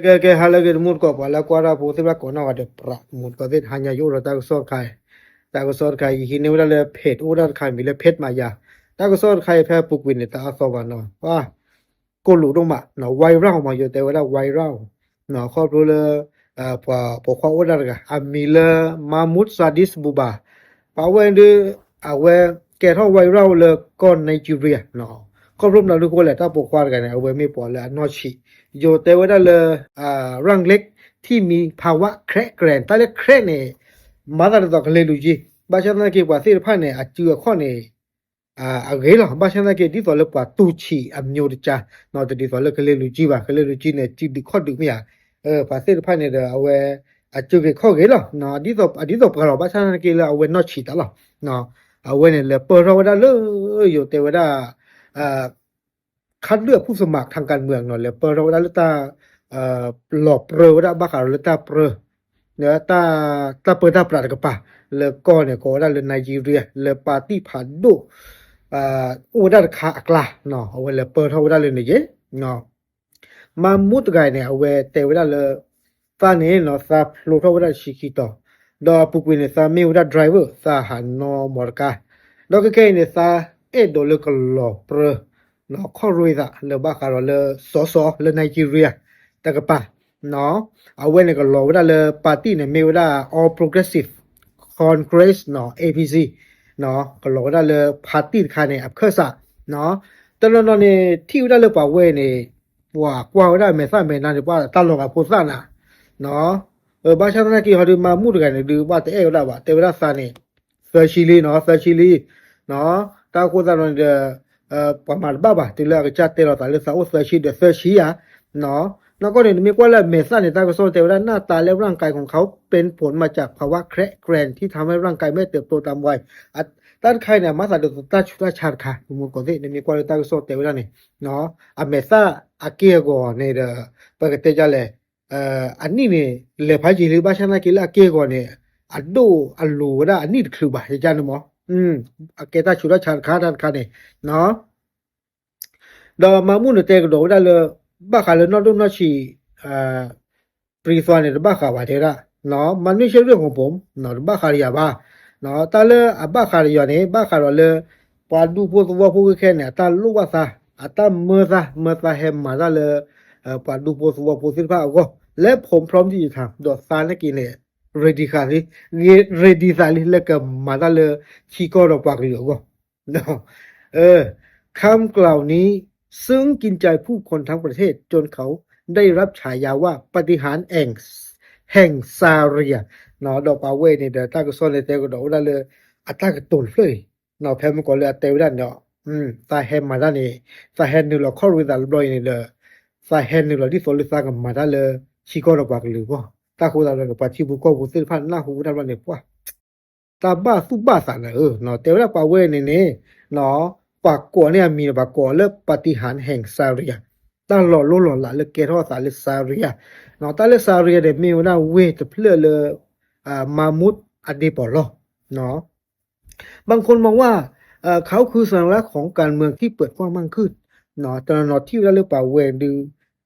ကဲ ကဲ ဟါလၢအဂ့ၤ တမူတကိး ပှၤလၢကွၢ်တၢ်ဖိသ့ၣ်တဖၣ်ကိးနီၢ်ဂၤဒဲး ပြး တမူတကိးသ့ၣ် တဟါညါယအိၣ်ဒီးတၢ်ကစီၣ်တခါအံၤ, တၢ်ကစီၣ်တခါအံၤ ယဟံးန့ၢ်ဝဲဒၣ်လၢ page အိၣ်ဒၣ်တခါမံၤလၢ page မၤယၤ, တၢ်ကစီၣ်တခါအံၤဖဲအပူၤကွံာ်န့ၣ် တအါသီဘၣ်နီၤ, ပှၤ ကိၢ်လိာ်ဒိၣ်မးနီၤ, viral မး ယတဲဝဲဒၣ် viral နီၤ, ခီဖျိလၢ ပှၤပိာ်ခွါအိၣ်ဒၣ်တဂၤ အမံၤလၢ Mahmoud Sadis Buba, ပှၤဝဲဒုး အဝဲကဲထီၣ် viral လၢကီၢ် Nigeria နီၤ, ခီဖျိမနုၤအဃိလဲၣ် တၢ်ပိာ်ခွါတဂၤန့ၣ် အဝဲမ့ၢ်ပှၤလၢအနီၢ်ဆံး, ယိၤတဲဝဲဒၣ်လၢ ရၣ်ကျ့း ထံၣ်မံၤ ဖးဝး ခြဲး ကြဲး, တၢ်လၢ ခြဲး န့ၣ် မၤသးဒ်သိးကလံၤလူၤကံ, ဘၣ်ဆၣ်သနာ်က့ ပှၤသ့ၣ်တဖၣ်န့ၣ် အစုအခီၣ်န့ၣ် အဂ့ၤလီၤ, ဘၣ်ဆၣ်သနာ်က့ ဒ်သိးလၢပှၤတူၢ်ဆံးအမျိုးတခြားနီၤ, တဒ်သိးလၢကလံၤလူၤကံဘၣ်, ကလံၤလူၤကံန့ၣ် စုဒုးခီၣ်ဒုးမ့ၢ်ဧါ, ပှၤသ့ၣ်တဖၣ်န့ၣ်ဒီး အဝဲ အစုဂ့ၤခီၣ်ဂ့ၤလီၤ, ဒ်သိးပှၤလီၤ, ဘၣ်ဆၣ်သနာ်က့လၢအဝဲနီၢ်ဆံးတၢ်လီၤ, အဝဲန့ၣ် လဲၤပၢၢ်ထီၣ်ဝဲဒၣ်လၢ ယိၤတဲဝဲဒၣ် ခးဒုၣ်အဖုၣ်သမး ထၢကၣ်မုၢ်နီၤ, လဲၤပၢၢ်ထီၣ်ဝဲဒၣ်လၢတၢ် လီၤပြၢဝဲဒၣ်ဘၣ်ဃးဒီးလၢတၢ်ပြၢ တၢ် တၢ်ပၢတၢ်ပြးတကပၤ လၢကီၢ်န့ၣ် ကိးဝဲဒၣ်လၢ Nigeria လၢပၣ်တံၣ်ဖးဒိၣ် အိၣ်ဝဲဒၣ်တခါအကျါ, အဝဲလဲၤပၢၢ်ထီၣ်ဝဲဒၣ်လၢန့ၣ်ယဲ Mahmoud တဂၤန့ၣ် အဝဲတဲဝဲဒၣ်လၢ သးန့ၣ်နီၤ သးဖျိထီၣ်ဝဲဒၣ်တဆံခံတီၤ, ဒီးအပူၤကွံာ်န့ၣ် သးမ့ၢ်ဝဲဒၣ် driver သးဟးနီၣ်မီတကါ, ဒီးခဲခဲအံၤန့ၣ် သးအဲၣ်ဒိးလၢကလီၤပြၢ ခီၣ်ရ့သးလၢဘၣ်ဃးဒီးလၢ စီၤစီၤ လၢ Nigeria တကပၤ, အဝဲန့ၣ်ကလီၤဝဲဒၣ်လၢ ပၣ်တံၣ်န့ၣ် မ့ၢ်ဝဲဒၣ် All Progressive Congress နီၤ A P C ကလီၤဝဲဒၣ်လၢ ပၣ်တံၣ်တခါန့ၣ် အခၢၣ်စး, တနီၤနီၤန့ၣ် ထံၣ်ဝဲဒၣ်လၢပှၤဝဲန့ၣ် ပှၤကွၢ်ဝဲဒၣ်မဲာ်သၣ်မဲာ်နါန့ၣ် ပှၤတၢ်လီၤဂာ်ဖိသၣ်နၤ, ဘၣ်ဆၣ်သနာ်က့ဟီဒုး Mahmoud တဂၤန့ၣ်ဒုး ပှၤတအဲၣ်ဝဲဒၣ်ဘၣ် တဲဝဲဒၣ်သးန့ၣ် သၢဆံလံနီၤ သၢဆံလံ, တၢ်အဃိသတးဒီးန့ၣ်ဒီး ပှၤမၤတဘၣ်ဘၣ် တုၤလၢအကစၢ်တဲလီၤသးလၢသးအိၣ်သၢဆံဒီးသၢဆံဧါ, နီၢ်ကီၢ်န့ၣ် နမ့ၢ်ကွၢ်လၢအမဲာ်သၣ်န့ၣ် တၢ်ကစီၣ်တဲဝဲဒၣ် หน้าตาและร่างกายของเขาเป็นผลมาจากภาวะแคระแกรนที่ทำให้ร่างกายไม่เติบโตตามวัย တၢ်တခါအံၤန့ၣ် အမၤသးဒ်သိးတၢ်ဆူးတၢ်ဆါတခါ မ့ၢ်ကီၢ်သ့ၣ် နမ့ၢ်ကွၢ်လၢတၢ်ကစီၣ်တဲဝဲဒၣ်န့ၣ် အမဲာ်သၣ်အက့ၢ်အဂီၤန့ၣ်ဒီး ပကတဲဒ်လဲၣ် အနံၣ်န့ၣ် လဲၤဖးယံာ်လံ ဘၣ်ဆၣ်သနာ်က့လၢအက့ၢ်အဂီၤန့ၣ် အဒိၣ်အလူၤဝဲဒၣ်အနံၣ်တချုးဘၣ် ယကန့ၣ်မး အကဲတၢ်ဆူးတၢ်ဆါတခါတၢ်တခါန့ၣ် ဒီး Mahmoud န့ၣ်တဲကဒီးဝဲဒၣ်လၢ ဘၣ်ဃးလၢနီၢ်ဒိၣ်နီၢ်ဆံး ပြံသွါန့ၣ် တဘၣ်ဃးဘၣ်တဲဝဲဒၣ် မနုၤရှဲရ့ၣ်ဟိၣ်ပိမ် တဘၣ်ဃးဒီးယၤဘၣ် တၢ်လၢအဘၣ်ဃးဒီးယၤန့ၣ် ဘၣ်ဃးဒီးလၢ ပှၤဒူဖိသဝီဖိခဲခဲန့ၣ် အတၢ်လိၣ်ဘၣ်သး အတၢ်မၢသး မၢသးဟဲမၤတၢ်လၢ ပှၤဒူဖိသဝီဖိသ့ၣ်တဖၣ်အဂီၢ် လၢ ผมพร้อมที่จะทำ ဒီးသးနာ်က့န့ၣ် ready သးလံ ready သးလံ လၢကမၤတၢ်လၢ ထံကီၢ်ဒီးပှၤကလုာ်အဂီၢ် คำกล่าวนี้ซึ่งกินใจผู้คนทั้งประเทศจนเขาได้รับฉายาว่าปาฏิหาริย์แห่งซาเรีย ဒီးပှၤဝဲန့ၣ်ဒီး တၢ်ကစီၣ်န့ၣ်တဲကဒီးဝဲဒၣ်လၢ အတၢ်ကတိၤတဖျၢၣ်အံၤ ဖဲမုၢ်ကီးလၢအတဲဝဲဒၣ်န့ၣ်ဒီး သးဟဲမၤတၢ်န့ၣ် သးဟဲနုာ်လီၤခီၣ်ရ့သးတဘျီအံၤန့ၣ်ဒီး သးဟဲနုာ်လီၤဒ်သိးလၢသးကမၤတၢ်လၢ ထံကီၢ်ဒီးပှၤကလုာ်အဂီၢ် တၢ်ဃိသတးဒီး ပှၤထံဖိကီၢ်ဖိသ့ၣ်တဖၣ်နၢ်ဟူဝဲဒၣ်တဘျီန့ၣ် ပှၤ တၢ်ဘၣ်သူၣ်ဘၣ်သးန့ၣ်ဧၢ, တဲဝဲဒၣ်ပှၤဝဲန့ၣ်န့ၣ် ပှၤကိးန့ၢ်အမံၤန့ၣ် ပှၤကိးလၢ ปาฏิหาริย์แห่งซาเรีย တၢ်လီၤလိၢ်လီၤလးလၢကဲထီၣ်အသးလၢ ซาเรีย တၢ်လၢ ซาเรีย န့ၣ် မ့ၢ်ဝဲဒၣ်ဝ့ၢ်တဖျၢၣ်လၢ Mahmoud အဒ့ပီၢ်လီၢ် บางคนมองว่า เขาคือสัญลักษณ์ของการเมืองที่เปิดกว้างมากขึ้น တနီၤနီၤထံၣ်ဝဲဒၣ်လၢပှၤဝဲဒုး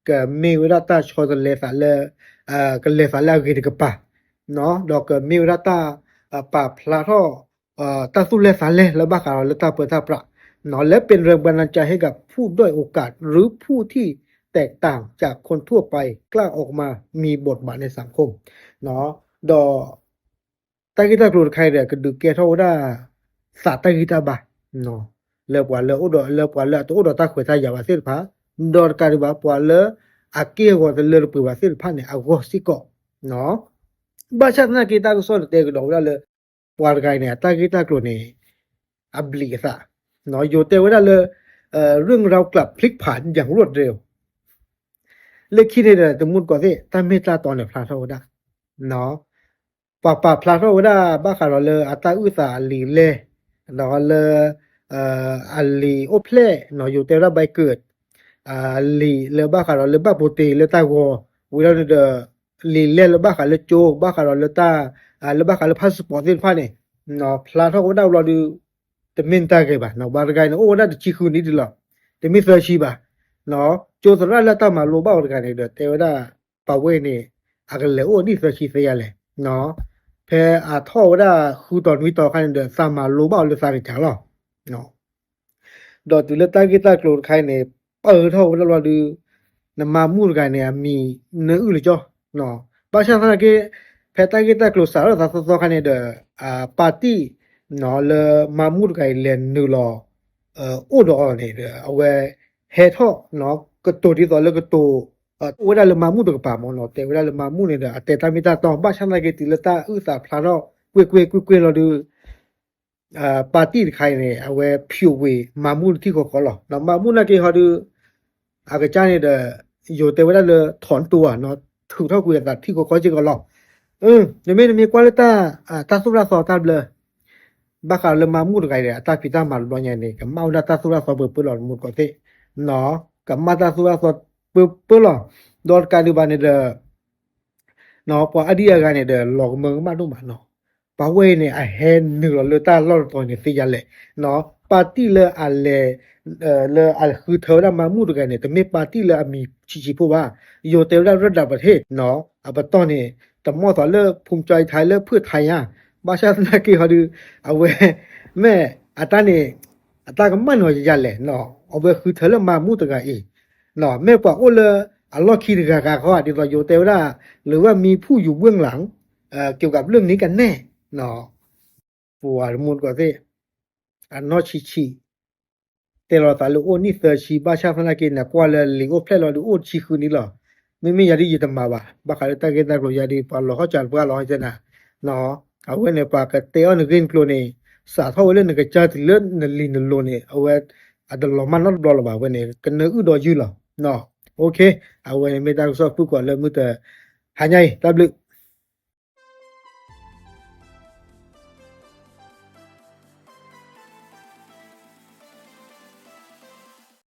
ကမ့ၢ်ဝဲဒၣ်တၢ်ဆီတလဲသးလၢ ကလဲၤသးလၢအဂ့ၤတကပၤ ဒီးကမ့ၢ်ဝဲဒၣ်တၢ် ပာ်ဖျါထီၣ် တၢ်သူၣ်လဲသးလဲလၢဘၣ်ဃးဒီးလၢတၢ်ပၢတၢ်ပြး และเป็นแรงบันดาลใจให้กับผู้ด้อยโอกาสหรือผู้ที่แตกต่างจากคนทั่วไปกล้าออกมามีบทบาทในสังคม ဒီး တၢ်ဂ့ၢ်တၢ်ကျိၤတခါအံၤဒီး ကဒုးကဲထီၣ်ဝဲဒၣ် သးတၢ်ဂံၢ်တၢ်ဘါ လၢပှၤလၢအိၣ်ဒီး လၢပှၤလၢအတအိၣ်ဒီးတၢ်ခွဲးတၢ်ယာ်ဘၣ်သ့ၣ်တဖၣ် ဒီးတကးဒံးဘၣ် ပှၤလၢအက့ၢ်အဂီၤတလၢတပှဲၤဘၣ်သ့ၣ်တဖၣ်န့ၣ် အဂီၢ်စ့ၢ်ကီး ဘၣ်ဆၣ်သနာ်က့ တၢ်ကစီၣ်န့ၣ်တဲကဒီးဝဲဒၣ်လၢ ပှၤတဂၤအံၤန့ၣ် အတၢ်ဂ့ၢ်တၢ်ကျိၤန့ၣ် အဘျံးအသး ယိၤတဲဝဲဒၣ်လၢ เรื่องราวกลับพลิกผันอย่างรวดเร็ว လၢခံန့ၣ်ဒီး တမူတကိးသ့ၣ် တၢ်မ့ၢ်တၢ်တီန့ၣ်ဖျါထီၣ်ဝဲဒၣ် ပှၤပာ်ဖျါထီၣ်ဝဲဒၣ် ဘၣ်ဃးဒီးလၢအတၢ်အုၣ်သးအလံာ်လဲၢ် ဒီးလၢ အလံာ်အိၣ်ဖျဲၣ် ယိၤတဲဝဲဒၣ် ใบเกิด လံာ်လၢဘၣ်ဃးဒီးလၢဘၣ်ပိာ်တ့ၢ်လၢတၢ်ဂီၤ ဝံၤလီၤန့ၣ်ဒီး လံာ်လဲၢ်လၢဘၣ်ဃးလၢကၠိ ဘၣ်ဃးဒီးလၢတၢ် လၢဘၣ်ဃးလၢ passport သ့ၣ်တဖၣ်န့ၣ် ဖျါထီၣ်ဝဲဒၣ်ဘျီဒုး တမ့ၢ်တၢ်ဂ့ၤဘၣ် ပှၤတဂၤန့ၣ် အိၣ်ဝဲဒၣ်တဆံဃုနံၣ်ဒံးလီၤ တမ့ၢ်သၢဆံဘၣ် ကၠိသရၣ်လၢတၢ်မၤလိဘၣ်ဝဲတဂၤန့ၣ်ဒီး တဲဝဲဒၣ် ပှၤဝဲအံၤန့ၣ် အကလဲၤအိၣ်နံၣ်သၢဆံသ့ယၤလဲၣ်. ဖဲအထီၣ်ဝဲဒၣ်ဃုတီၤနွံတီၤအခါန့ၣ်ဒီး သးမၤလိဘၣ်အီၤလၢသးကစၢ်လီၤ. ဒီးတုၤလၢတၢ်ဂ့ၢ်တၢ်ကျိၤတခါအံၤန့ၣ် ပၢၢ်ထီၣ်ဝဲဒၣ်လီၤဒုး နမါမူၣ်တဂၤန့ၣ် အမံၤနၢအုၣ်လၢကၠီ, ဘၣ်ဆၣ်သနာ်က့ ဖဲတၢ်ဂ့ၢ်တၢ်ကျိၤစးထီၣ်သးသီသီခါန့ၣ်ဒီး ပၣ်တံၣ်လၢမါမူၣ်တဂၤအံၤလဲၤနုာ်လီၤ အိၣ်ဒီးအီၤန့ၣ်ဒီး အဝဲဟဲထီၣ် ကတိၤဒ်သိးလၢကတိၤ အိၣ်ဝဲဒၣ်လၢမါမူၣ်တကပၤမ့ၢ်နီၤ, တဲဝဲဒၣ်လၢမါမူၣ်န့ၣ်ဒီး အတဲတၢ်မ့ၢ်တၢ်တီ ဘၣ်ဆၣ်သနာ်က့တုၤလၢတၢ်အုၣ်သးဖျါထီၣ်ကွ့ၢ်ကွ့ၢ်ကွ့ၢ်ကွ့ၢ်လီၤဒုး ပၣ်တံၣ်တခါအံၤန့ၣ် အဝဲဖၠိးကွံာ်မါမူၣ်လၢထံဃီဃီလီၤ. ဒီးမါမူၣ်နာ်က့ဟီဒုး အကစၢ်န့ၣ်ဒီး ယိၤတဲဝဲဒၣ်လၢထီၣ်နတိၤဧါနီၤ, ထုးထီၣ်ကွံာ်အသးထံဃီဃီစ့ၢ်ကီးလီၤ. နမ့ၢ်နမ့ၢ်ကွၢ်လၢတၢ် တၢ်သူၣ်တၢ်သီတၢ်ဘျၢ ဘၣ်ဃးလၢမါမူၣ်တဂၤအံၤဒီး အတၢ်ဖံးတၢ်မၤတဘျီညါန့ၣ် ကမၣ်ဝဲဒၣ်တၢ်သူၣ်တၢ်သီပၢပၢလီၤ တမူတကိးသ့ၣ်, ကမၣ်တၢ်သူၣ်တၢ်သီပၢပၢလီၤ. ဒီးတကးဒံးဘၣ်န့ၣ်ဒီး ပှၤအါဒံအါဂၤန့ၣ်ဒီး လီၤကမၢကမၣ်ဒိၣ်မးနီၤ. ပှၤဝဲအံၤန့ၣ် အဟဲနုာ်လီၤလၢတၢ်လီၢ်တတီၤန့ၣ်သ့ယၤလဲၣ်. ပၣ်တံၣ်လၢအလဲၤ လၢအဃုထၢဝဲဒၣ်မါမူၣ်တဂၤန့ၣ် တမ့ၢ်ပၣ်တံၣ်လၢအမံၤဆံးဆံးဖိဘၣ်. ယိၤတဲဝဲဒၣ်ရၢၣ်ဒၢးပထ့ၣ်နီၤ, အပတီၢ်န့ၣ် တမီၢ်သိးလၢ ဖူကၠီအံထါလၢဖုၣ်ထါယါ, ဘၣ်ဆၣ်သနာ်က့ဟီဒုး အဝဲ မ့ၢ်အတၢ်န့ၣ် အတၢ်ကမၣ်နီၤယၤလဲၣ်နီၤ, အဝဲဃုထၢလၢမါမူၣ်တဂၤအံၤ မ့ၢ်ပှၤအိၣ်လၢအလီၢ်ခံတဂၤဂၤဃီဧါ, ဒ်သိးယိၤတဲဝဲဒၣ် หรือว่ามีผู้อยู่เบื้องหลัง เกี่ยวกับเรื่องนี้กันแน่ ပှၤတမူတကိးသ့ၣ် အနီၢ်ဆံးဆံး တဲလီၤသးလၢအိၣ်နံၣ်သၢဆံ ဘၣ်ဆၣ်သနာ်က့န့ၣ် ကွၢ်လၢလံာ်အိၣ်ဖျဲၣ်လီၤဒုးအိၣ်တဆံဃုနံၣ်လီၤ. မ့မ့ၢ်ယၤဒ်ယတမၤဘၣ်, ဘၣ်ဃးလၢတၢ်ဂ့ၢ်တၢ်ကျိၤယၤဒ်ပှၤလီၤဟီၣ်စၢ်တပှၢ်လီၤဟီၣ်စၢ်နၤ, အဝဲန့ၣ် ပှၤကတဲအီၤနဂ့ၢ်နကျိၤန့ၣ် စးထီၣ်ဝဲလၢနကစၢ်တုၤလၢနလံၤနလိၤန့ၣ် အဝဲ အတလီၤမၢ်နီတဘျီလၢၤဘၣ်ဝဲန့ၣ် ကနၢအုၣ်ဒီးယုၢ်လီၤ. အဝဲန့ၣ်မ့ၢ်တၢ်ကစီၣ်ဖုၣ်ကိာ်လၢမုၢ်တဟါညါအံၤ တၢ်ဘျုး